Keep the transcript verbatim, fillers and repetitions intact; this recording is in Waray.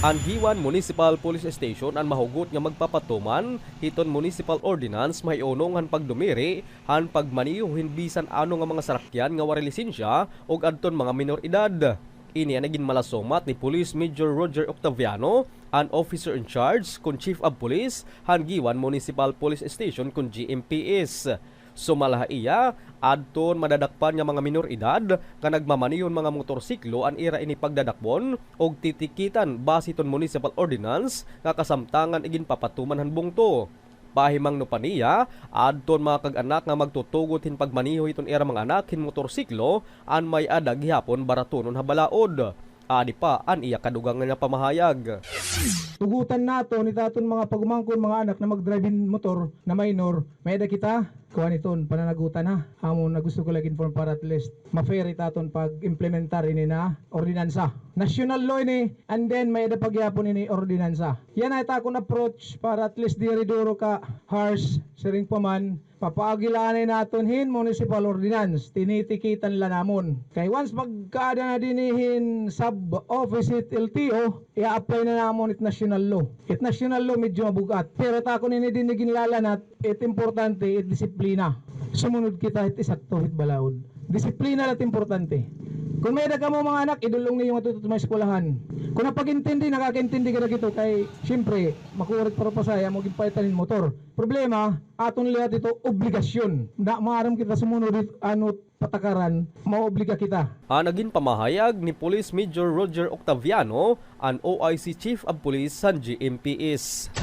An Guiuan Municipal Police Station an mahugot nga magpapatuman hiton municipal ordinance mahiunong han pagdumiri han pagmaneho hin bisan ano nga mga sarakyan nga waray lisensya ug adton mga minor edad. Ini an ginmalasumat ni Police Major Roger Octaviano, an officer in charge kon chief of police han Guiuan Municipal Police Station kon G M P S. Sumala ha iya, adton madadakpan nga mga minor edad nga nagmamaneho hin mga motorsiklo an ira ini pagdadakpon ug titikitan base hiton municipal ordinance nga kasamtangan iginpapatuman han bungto. Pahimangno pa niya, adton mga kag-anak nga magtutugot hin pagmaneho hiton ira mga anak hin motorsiklo an may-ada gihapon baratunon ha balaod. Adi pa an iya kadugangan nga pamahayag. Tugutan naton it aton mga pag-umangkon, mga anak na mag-drive hin motor na minor, may-ada kita kuan iton pananagutan, ha. Amo na gusto ko la ig-inform para at least ma-fair it aton pag-implementar ini na ordinansa. National law ini, and then may-ada pa gihapon ini ordinansa. Yana it akon approach para at least diri duro ka harsh, siring pa man, papaagi la anay naton hin municipal ordinance, tinitikitan la namon. Kay once pagkaada na dinhi hin sub-office hit L T O, i-apply na namon it national law. It national law medyo mabug-at. Pero it akon ini dinhi ginlalanat, it importante, it disiplina. Sumunod kita hit isakto hit balaod. Disiplina la it importante. Kon may-ada kamo mga anak, idul-ong niyo ngadto hit may eskwelahan. Kon nakapag-intindi, nakakaintindi ka na hito kay, siyempre, makuha it parapasay, amo ginpaitan hin motor. Problema, aton liwat ito obligasyon. Na maaram kita sumunod hit ano patakaran, maobliga kita. An nagin pamahayag ni Police Major Roger Octaviano, an O I C Chief of Police han G M P S.